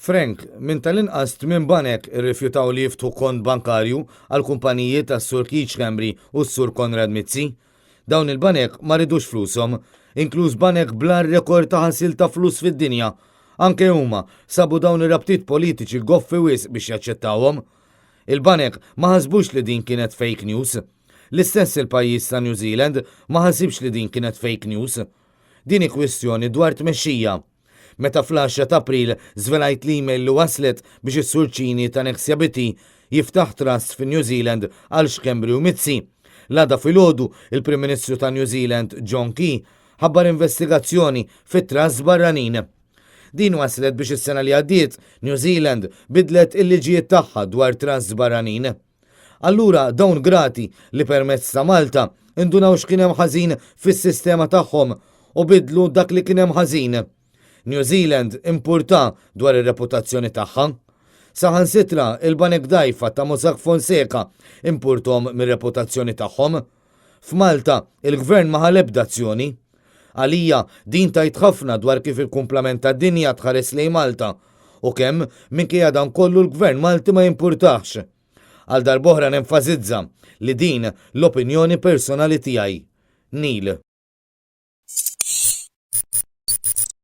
Frank, minn tal-inqas tminn banek irrifjutaw li jiftħu kont bankarju għall-kumpaniji tas-Sur Keith Schembri u s-Sur Konrad Mizzi. Dawn il-banek ma ridux flushom, inkluż banek bl-agħar rekord ta' ħasil ta' flus fid-dinja. Anke huma sabu dawn ir-rabtiet politiċi goffi wisq biex jaċċettawhom. Il-banek ma ħasbux li din kienet fake news. L-istess il-pajjiż ta' New Zealand ma ħasibx li din kienet fake news. Din hi kwistjoni dwar tmexxija. Meta fl-għaxra t'April żvelajt l-email li waslet biex is-Sur Cini ta' Nexia BT jiftaħ trust fi New Zealand għal Schembri u Mizzi, l-għada filgħodu il-Prim Ministru ta' New Zealand John Key ħabbar investigazzjoni fit-trusts barranin. Din waslet biex is-sena li għaddiet New Zealand bidlet il-liġijiet tagħha dwar trusts barranin. Allura dawn grati li permezz ta' Malta indunaw x'kien hemm ħażin fis-sistema tagħhom u bidlu dak li kien hemm ħażin. New Zealand impurtha dwar ir-reputazzjoni tagħha. Saħansitra il-banek dgħajfa ta' Mossack Fonseca impurthom mir-reputazzjoni tagħhom. F'Malta, il-Gvern ma ħa l-ebda azzjoni. Għalija, din tgħid ħafna dwar kif il-kumplament tad-dinja tħares lejn Malta u kemm, minkejja dan kollu l-Gvern Malti ma jimpurtahx. Għal darb'oħra nenfasizza li din l-opinjoni personali tiegħi. Neil.